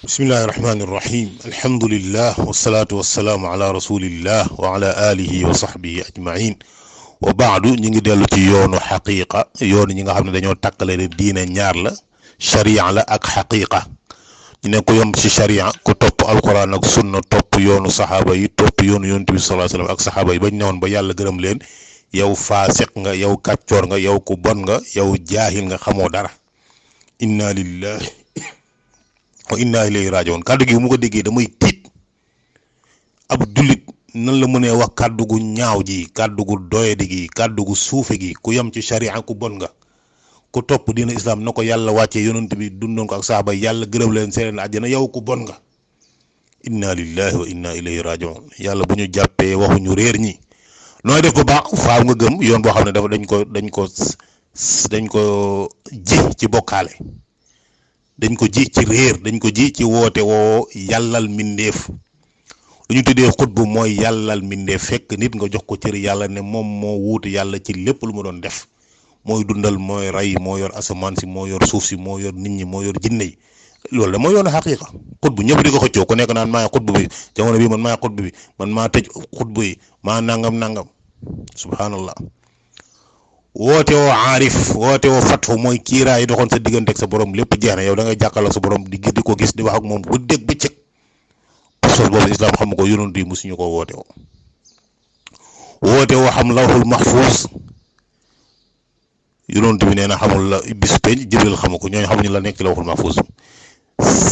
bismillahi rahmaani rahim alhamdulillah wasalaatu wasalaamu ala rasulillah wa ala alihi wa sahbihi ajmain wa baadu ñu ngi dellu ci yoonu xaqiqa yoonu ñi nga xam ne dañoo takkale ne diine ñaar la sharia la ak xaqiqa ñu ne ko yomb ci sharia ku topp alquran ak sunna topp yoonu saxaaba yi topp yoonu yonent bi sallallahu alayhi wasallam ak saxaaba yi bañ newoon ba yàlla gërëm leen yow faasiq nga yow kàccoor nga yow ku bon nga yow jaahil nga xamoo dara. inna lillahi wa inna ilayhi rajiun kàddu gi mu ko déggee damay tiit ab jullit nan la mënee wax kàddu gu ñaaw ji kàddu gu doyadi gi kàddu gu suufe gi ku yem ci sharia ku bon nga ku topp diina islam na ko yàlla wàccee yonent bi dundoon ko ak saaba yàlla gërëm leen seen àjjana yow ku bon nga. inna lillahi wa inna ilayhi rajiun yàlla bu ñu jàppee waxuñu réer ñi nooy def ba baax faaw nga gëm yoon boo xam ne dafa dañ ko ji ci bokkaale. dañ ko ji ci réer dañ ko ji ci woote woo yàllal mindeef lu ñu tuddee xutbu mooy yàllal mindeef fekk nit nga jox ko cër yàlla ne moom moo wuute yàlla ci lépp lu mu doon def mooy dundal mooy rey moo yor asamaan si moo yor suuf si moo yor nit ñi moo yor jinne yi loolu da mooy yoonu xaqiiqa xutbu ñëpp di ko xëccoo ku nekk naan maa xutbu bi jamono bi man maa xutbu bi man maa tëj xutbu yi maa nangam subhanallah. woote woo aarif woote woo fatfu mooy kiiraay doxoon sa diggante ak sa borom lépp jeex na yow da ngay jàkkaarloo sa borom di ko gis di wax ak moom bu dégg bëccëg pas-pas boobu islam xam ko yonent yi musuñu ko woote woo xam lawhul mahfuz yonent bi nee na xamul la bis peñ jibril xamu ko ñooñu xamuñu la nekk ci lawhul mahfuz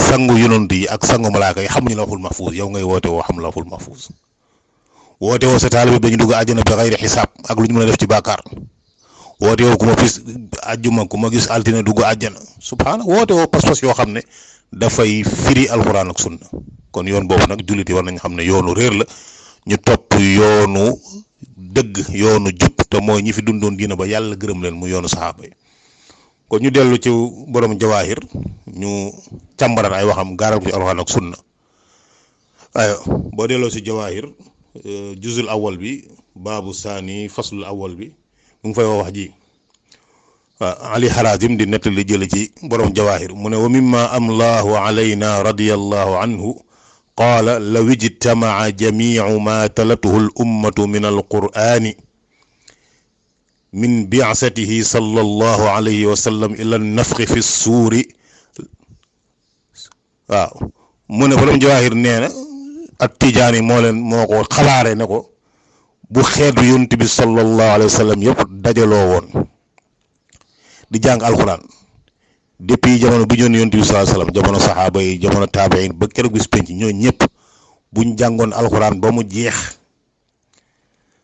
sangu yonent yi ak sangu malaaka yi xamuñu lawhul mahfuz yow ngay woote woo xam lawhul mahfuz woote woo sa taalibe dañu dugg àjjana bi xayri xisaab ak lu ñu mën a def ci bàkkaar woote woo ku ma gis àjjuma ku ma gis altine dugg àjjana subhaana woote woo pas-pas yoo xam ne dafay firi alxuraan ak sunna kon yoon boobu nag jullit yi war nañ xam ne yoonu réer la ñu topp yoonu dëgg yoonu jub te mooy ñi fi dundoon diina ba yàlla gërëm leen mu yoonu saxaaba yi kon ñu dellu ci borom jawaahir ñu càmbaraat ay waxam gaaral ko ci alxuraan ak sunna ayo boo delloo si jawaahir juzul awal bi baabu saani faslul awal bi mu ngi fay wax ji Ali Harazim di nettali jële ci borom jawaahir mu ne wa mimma amlaahu alayna radiyallahu anhu qaala law ijtamaca jamiicu ma talatuhu al ummatu min alqur'ani min bi'satihi sallallahu alayhi wa sallam ila nafxi fi suuri waaw mu ne borom jawaahir nee na at tijaani moo ko xabaare ne ko bu xeetu yonent bi sallallahu alayhi wa sallam yëpp dajaloo woon di jàng alxuraan depuis jamono bi ñu yonent bi sallallahu alayhi wa sallam jamono saxaaba yi jamono taabiin ba keroog bis penc ñoo ñëpp buñ jàngoon alxuraan ba mu jeex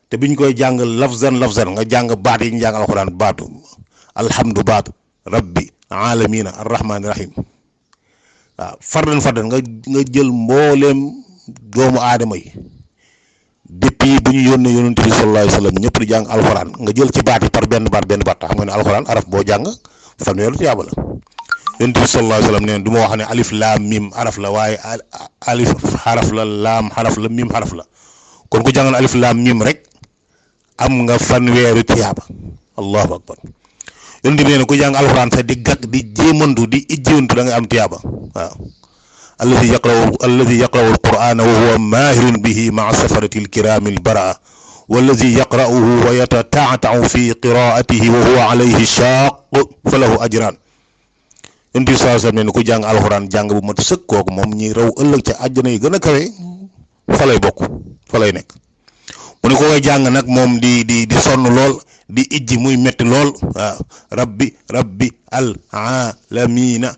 te biñ koy jàng lafzan nga jàng baat yi ñu jàng alxuraan baatu alhamdu baatu rabbi alamina arrahmaani rahim waaw fardan nga jël mbooleem doomu aadama yi. depuis bu ñu yónnee yonent bi sallallahu alayhi wasallam ñëpp di jàng alxuraan nga jël ci baat yi par benn baat xam nga ne alxuraan araf boo jàng fanweeru tiyaaba la yonent bi sallallahu alayhi wasallam nee na du ma wax ne alif laam mim araf la waaye alif xaraf la laam xaraf la mim xaraf la kon ku jàngoon alif laam mim rek am nga fanweeru tiyaaba allahu akbar yonent bi nee na ku jàng alxuraan sax di gàgg di jéemantu di ijjiwantu da nga am tiyaaba waaw. alladi yaqra'u alqur'ana wa huwa maahirun bihi ma'a safarati alkirami albaraa walladi yaqra'uhu wa yatata'ta'u fi qira'atihi wa huwa alayhi shaaq falahu ajran yonent bi sallallahu alayhi wasallam ne ku jàng alxuraan jàng bu mat sëkk kooku moom ñi raw ëllëg ca àjjana yi gën a kawe fa lay bokk fa lay nekk mu ne ko koy jàng nag moom di sonn lool di ijji muy metti lool waaw rabbi alamina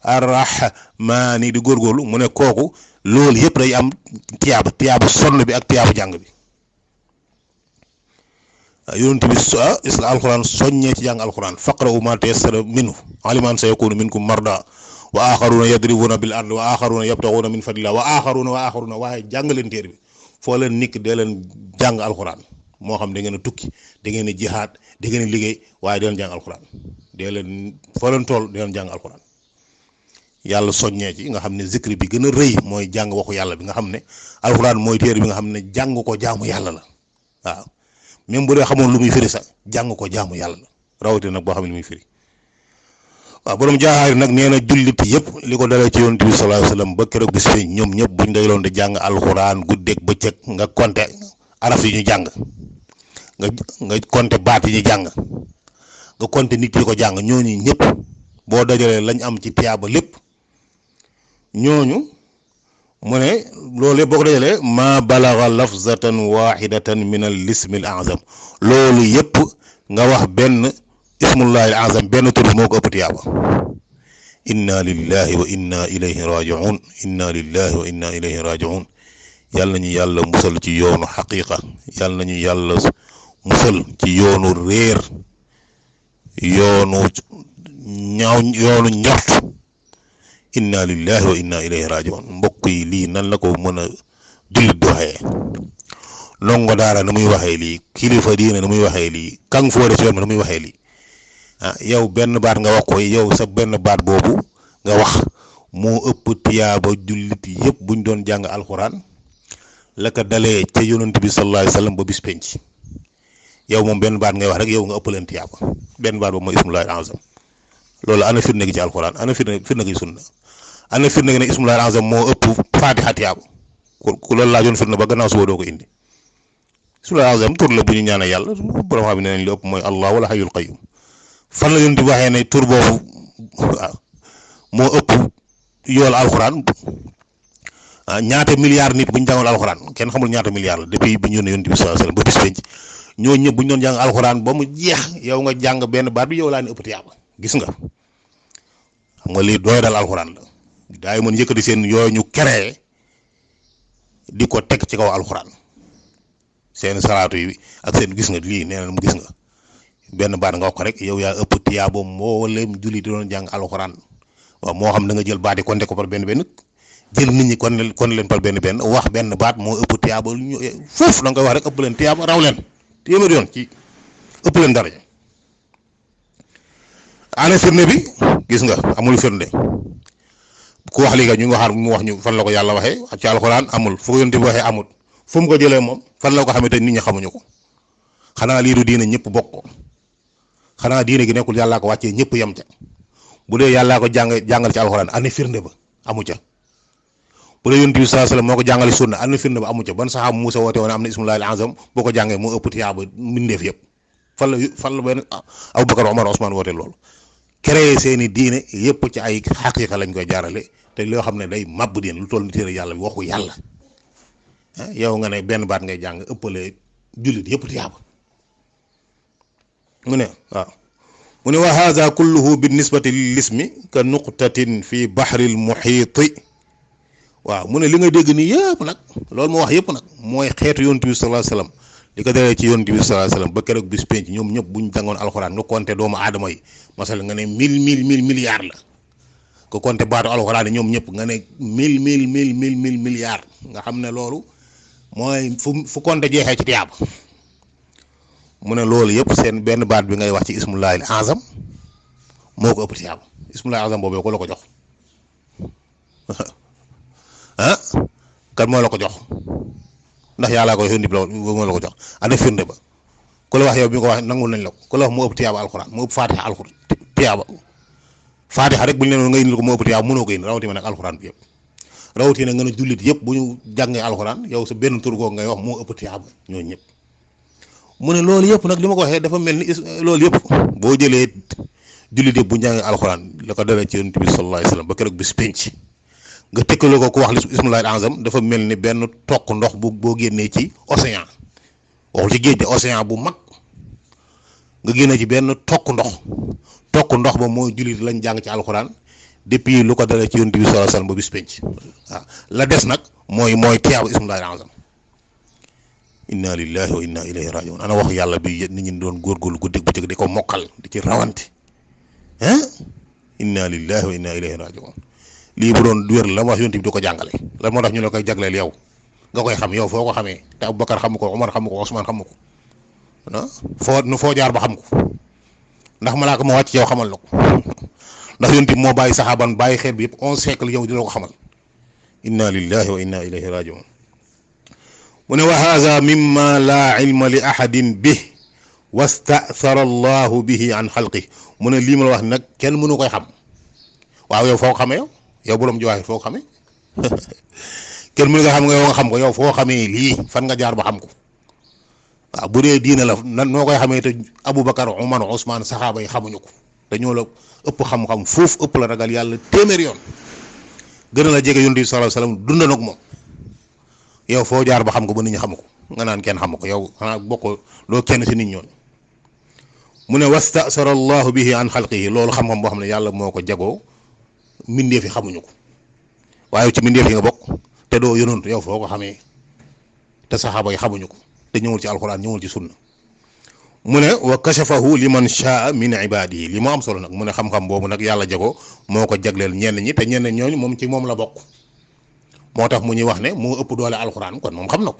arrahmaani di góorgóorlu mu ne kooku loolu yëpp day am tiyaaba sonn bi ak tiyaaba jàng bi yonent bi alquran soññee ci jàng alquran faqra'u ma tayassara minhu aliman sayakunu minkum marda wa axaruna yadribuna bil ardi wa axaruna yabtaxuna min fadlillah wa axaruna waaye jàng leen téere bi foo leen nikk dee leen jàng alquran moo xam da ngeen a tukki da ngeen a jihaad da ngeen a liggéey waaye da leen jàng alxuraan dee leen foo leen tool da leen jàng alxuraan yàlla soññee ci nga xam ne zikri bi gën a rëy mooy jàng waxu yàlla bi nga xam ne alxuraan mooy téere bi nga xam ne jàng ko jaamu yàlla la waaw même bu dee xamoon lu muy firi sax jàng ko jaamu yàlla la rawatina nag boo xam ne lu muy firi waaw borom jaaxaar nag nee na jullit yëpp li ko dalee ci yonent bi sallallahu alayhi wasallam ba keroog bis fi ñoom ñëpp buñ dayloon di jàng alxuraan guddeeg bëccëg nga compter araf yi ñu jàng nga compter baat yi ñu jàng nga compter nit yi ko jàng ñooñu ñëpp boo dajalee lañ am ci tiyaaba lépp ñooñu mu ne loolu yëpp boo ko dajalee ma balaga lafzatan wahidatan min al ismi al azam loolu yëpp nga wax benn ismullahi al azam benn tur moo ko ëpp tiyaaba inna lillahi wa inna ilayhi raji'un inna lillahi wa inna ilayhi raji'un yàlla nañu yàlla musal ci yoonu xaqiqa yàlla nañu yàlla musal ci yoonu réer yoonu ñaaw yoonu njort inna lillahi wa inna ilayhi raji'un mbokk yi lii nan la ko mën a jullit di waxee ndongo daara na muy waxee lii kilifa diine na muy waxee lii kang foore ci yoon na muy waxee lii ah yow benn baat nga wax ko yow sa benn baat boobu nga wax moo ëpp tiyaaba jullit yëpp buñ doon jàng alxuraan la ko dalee ca yonent bi sallallahu alayhi wasallam ba bis penc yow moom benn baat ngay wax rek yow nga ëpp leen tiyaaba benn baat boobu mooy ismullahi al-azam loolu ana firnde gi ci alxuraan ana firnde gi sunna ana firnde gi ne ismullahi al-azam moo ëpp faatiha tiyaaba ku loolu laajoon firnde ba gannaaw suba doo ko indi ismullahi al-azam tur la bu ñu ñaanee yàlla borom xam ne nañ li ëpp mooy allah wala hayyul qayyum fan la yonent bi waxee ne tur boobu waaw moo ëpp yool alxuraan ñaata milliards nit bu ñu jàngal alxuraan kenn xamul ñaata milliards la depuis bi ñu yónnee yonent bi sallallahu alayhi wasallam ba bis penc ñoo ñëpp bu ñu doon jàng alxuraan ba mu jeex yow nga jàng benn baat bi yow laa ne ëpp tiyaaba gis nga xam nga lii dooy dal alxuraan la daay mën yëkkati seen yooyu ñu créé di ko teg ci kaw alxuraan seen salaatu yi ak seen gis nga lii nee na mu gis nga benn baat nga wax ko rek yow yaa ëpp tiyaaba mboolem julli di doon jàng alxuraan waaw moo xam da nga jël baat yi konte ko par benn benn jël nit ñi kon leen par benn benn wax benn baat moo ëpp tiyaaba foofu da nga koy wax rek ëpp leen tiyaaba raw leen téeméer yoon ci ëpp leen daraja ana firnde bi gis nga amul firnde ku wax lii nga ñu ngi waxaat mu wax ñu fan la ko yàlla waxee ci alxuraan amul fu ko yonent bi waxee amul fu mu ko jëlee moom fan la ko xamee te nit ñi xamuñu ko xanaa lii du diine ñëpp bokk ko xanaa diine gi nekkul yàllaa ko wàccee ñëpp yem ca bu dee yàllaa ko jàngal ci alxuraan ana firnde ba amu ca bu dee yonent bi sallallahu alayhi wasallam moo ko jàngale sunna ana firnde ba amu ca ban saxaaba Muusa woote woon am na ismullahi al-azam boo ko jàngee moo ëpp tiyaaba mbindeef yëpp fan la benn Abubakar Omar Ousmane woote loolu créé seeni diine yëpp ci ay xaqiiqa lañ koy jaarale te loo xam ne day màbb diine lu toll ni téere yàlla bi waxu yàlla yow nga ne benn baat ngay jàng ëppale jullit yëpp tiyaaba mu ne waaw mu ne wa hadha kulluhu bi nisbati lil ismi ka nuqtatin fi bahril muhiiti waaw mu ne li nga dégg nii yëpp nag loolu moo wax yëpp nag mooy xeetu yonent bi sallallahu alayhi wasallam li ko dalee ci yonent bi sallallahu alayhi wasallam ba keroog bis penc ñoom ñëpp buñ jàngoon alxuraan nga compter doomu aadama yi masal nga ne mille milliards la ko compter baatu alxuraan yi ñoom ñëpp nga ne mille milliards nga xam ne loolu mooy fu compter jeexee ci tiyaaba mu ne loolu yëpp seen benn baat bi ngay wax ci ismullahi al-azam moo ko ëpp tiyaaba ismullahi al-azam boobu ko la ko jox ah kan moo la ko jox ndax yàllaa ko yónni moo la ko jox ana firnde ba ku la wax yow bi nga ko wax nangul nañ la ko ku la wax moo ëpp tiyaaba alxuraan moo ëpp faatiha alxuraan tiyaaba faatiha rek bu ñu leen nga indil ko moo ëpp tiyaaba mënoo ko indi rawatina nag alxuraan bi yëpp rawatina nga ne jullit yëpp bu ñu jàngee alxuraan yow sa benn tur googu ngay wax moo ëpp tiyaaba ñooñu ñëpp mu ne loolu yëpp nag li ma ko waxee dafa mel ni loolu yëpp boo jëlee jullit yëpp bu ñu jàngee alxuraan la ko dalee ci yonent bi sallallahu alayhi wasallam ba keroog bis penc nga tëkkaloo ko ku wax li ismullahi al-azam dafa mel ni benn toq ndox bu boo génnee ci océan waxul ci géej de océan bu mag nga génnee ci benn toq ndox ba mooy jullit lañ jàng ci alxuraan depuis lu ko dalee ci yonent bi sallallahu alayhi wasallam ba bis penc waaw la des nag mooy tiyaabu ismullahi al-azam inna lillahi wa inna ilayhi raji'un ana wax yàlla bi nit ñi doon góorgóorlu guddi bëccëg di ko mokkal di ci rawante inna lillahi wa inna ilayhi raji'un lii bu doon wér la wax yonent bi du ko jàngale lan moo tax ñu la koy jagleel yow nga koy xam yow foo ko xamee te Abubakar xamu ko Omar xamu ko Ousmane xamu ko foo jaar ba xam ko ndax malaaka moo wàcc yow xamal la ko ndax yonent bi moo bàyyi saxaaban bàyyi xeet bi yëpp 11 siècle yow di la ko xamal inna lillahi wa inna ilayhi raji'un mu ne wa hadha mimma la ilma li ahadin bih wasta'thara allahu bihi an xalqi mu ne lii ma la wax nag kenn mënu koy xam. waaw yow foo xamee yow borom ji waaye foo xamee kenn mënu nga xam nga yow nga xam ko yow foo xamee lii fan nga jaar ba xam ko waaw bu dee diine la nan noo koy xamee te Aboubacar Umar Ousmane saxaaba yi xamuñu ko dañoo la ëpp xam-xam foofu ëpp la ragal yàlla téeméer yoon gën a la jege yonent bi sallallahu alayhi wasallam dund nag moom yow foo jaar ba xam ko ba nit ñi xamu ko nga naan kenn xamu ko yow xanaa bokk doo kenn si nit ñoon mu ne wastasara allahu bihi an xalqihi loolu xam-xam boo xam ne yàlla moo ko jagoo mbindeef yi xamuñu ko waaye ci mbindeef yi nga bokk te doo yonantu yow foo ko xamee te saxaaba yi xamuñu ko te ñëwul ci alxuraan ñëwul ci sunna mu ne wa kashafahu liman shaa min ibadihi li mu am solo nag mu ne xam-xam boobu nag yàlla jago moo ko jagleel ñenn ñi te ñenn ñooñu moom ci moom la bokk moo tax mu ñuy wax ne moo ëpp doole alxuraan kon moom xam na ko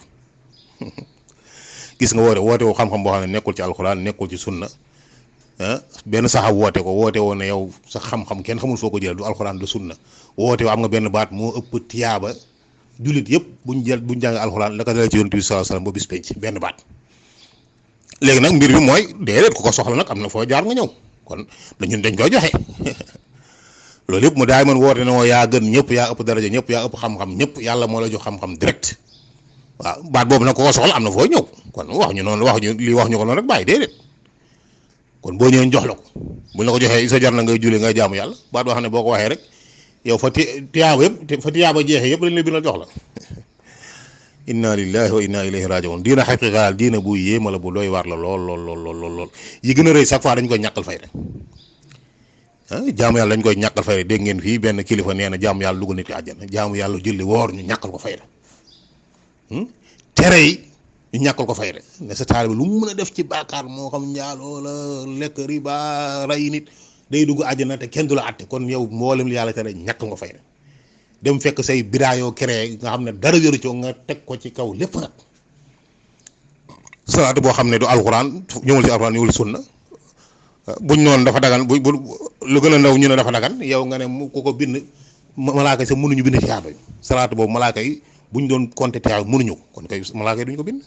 gis nga woote wu xam-xam boo xam ne nekkul ci alxuraan nekkul ci sunna benn saxaab woote woo ne yow sa xam-xam kenn xamul foo ko jël du alxuraan du sunna woote woo am nga benn baat moo ëpp tiyaaba jullit yëpp buñ jàng alxuraan la ko dalee ci yonent bi sallallahu alayhi wasallam ba bis penc benn baat léegi nag mbir bi mooy déedéet ku ko soxla nag am na foo jaar nga ñëw kon dañ koy joxe loolu yëpp mu daay man woote ne woo yaa gën ñëpp yaa ëpp daraja ñëpp yaa ëpp xam-xam ñëpp yàlla moo la jox xam-xam direct waaw baat boobu nag ku ko soxla am na foo ñëw kon wax ñu noonu wax ñu ko noonu rek bàyyi déedéet kon boo ñëwee jox la ko buñ la ko joxee sa jar na ngay julli ngay jaamu yàlla baat boo xam ne boo ko waxee rek yow fa tiyaaba jeexee yëpp dañ la bindal jox la inna lillahi wa inna ilayhi raji'un diina xaqiqaal diina bu yéema la bu doy waar la lool yi gën a rëy chaque fois dañ koy ñàkkal fayda jaamu yàlla dañ koy ñàkkal fayda dégg ngeen fii benn kilifa nee na jaamu yàlla dugg nit ki àjjana jaamu yàlla julli woor ñu ñàkkal ko fayda tere yi ñu ñàkkal ko fayda ne sa taalibe lu mu mën a def ci bàkkaar moo xam njaaloo la lekk riba ray nit day dugg àjjana te kenn du la àtte kon yow mboolem li yàlla tere ñàkkal ko fayda dem fekk say bidaayoo créé nga xam ne dara yoru ci nga teg ko ci kaw lépp nag salaatu boo xam ne du alxuraan ñëwul ci alxuraan ñëwul sunna buñ noonu dafa dagan bu lu gën a ndaw ñu ne dafa dagan yow nga ne mu ko bind malaaka yi sax mënuñu bind tiyaaba yi salaatu boobu malaaka yi buñ doon compter tiyaaba mënuñu ko kon kay malaaka yi duñ ko bind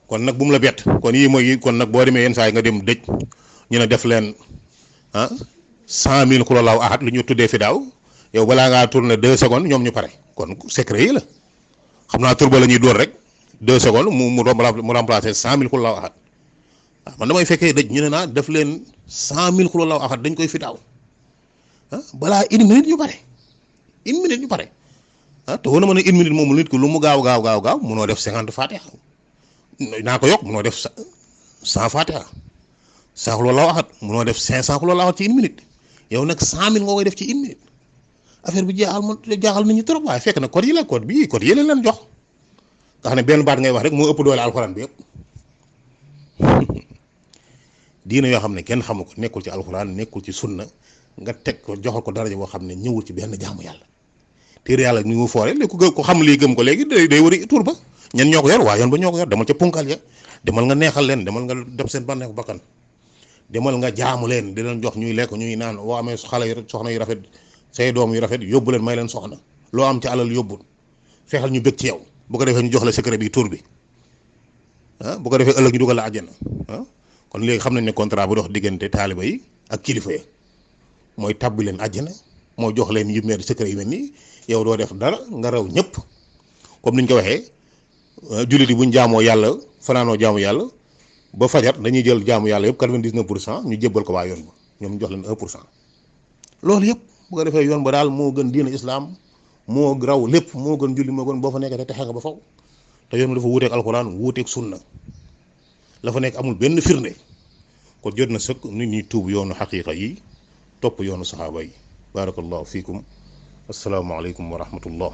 kon nag bu mu la bett kon yii mooy kon nag boo demee yenn saa yi nga dem dëj ñu ne def leen 100 000 xula laaw ahad lu ñu tuddee fi daaw yow balaa ngaa tourner 2 secondes ñoom ñu pare kon secret yi la xam naa tur ba la ñuy dóor rek 2 secondes mu remplacer 100 000 xula laaw ahad waaw man damay fekkee dëj ñu ne naa def leen 100 000 xula laaw ahad dañ koy fi daaw balaa 1 minute ñu pare 1 minute ñu pare te woo na ma ne 1 minute moom nit ki lu mu gaaw munoo def 50 fatiha naa ko yokk munoo def 100 fatiha 100 xula laaw ahad munoo def 500 xula laaw ahad ci 1 minute. yow nag 100 000 nga koy def ci 1 minute affaire bi jaaxal nit ñi trop waaye fekk na code yi la code yi leen jox nga xam ne benn baat ngay wax rek moo ëpp doole alxuraan bi yëpp diina yoo xam ne kenn xamu ko nekkul ci alxuraan nekkul ci sunna nga teg ko joxal ko daraja boo xam ne ñëwul ci benn jaamu yàlla téere yàlla ni mu foore léegi ko xam lii gëm ko léegi day wari tur ba ñen ñoo ko yor waa yoon ba ñoo ko yor demal ca punkal ya demal nga neexal leen demal nga dem seen bànneexu bakkan demal nga jaamu leen di leen jox ñuy lekk ñuy naan boo amee xale yu soxna yu rafet say doom yu rafet yóbbu leen may leen soxna loo am ci alal yóbbul fexeel ñu bëgg ci yow bu ko defee ñu jox la secret bi tur bi bu ko defee ëllëg ñu dugal la àjjana kon léegi xam nañ ne contrat bu dox diggante taaliba yi ak kilifa yi mooy tabbi leen àjjana moo jox leen yu mel secret yu mel nii yow doo def dara nga raw ñëpp comme niñ ko waxee jullit yi buñ jaamoo yàlla fanaanoo jaamu yàlla ba fajar dañuy jël jaamu yàlla yëpp 99% ñu jébbal ko waa yoon ba ñoom jox leen 1% loolu yëpp bu ko defee yoon ba daal moo gën diina islam moo raw lépp moo gën julli moo gën boo fa nekkee te texe nga ba faw te yoon dafa wuuteeg alxuraan wuuteeg sunna la fa nekk amul benn firnde kon jot na sëkk nit ñi tuub yoonu xaqiiqa yi topp yoonu saxaaba yi barakallahu fiikum assalaamu aleykum wa rahmatullah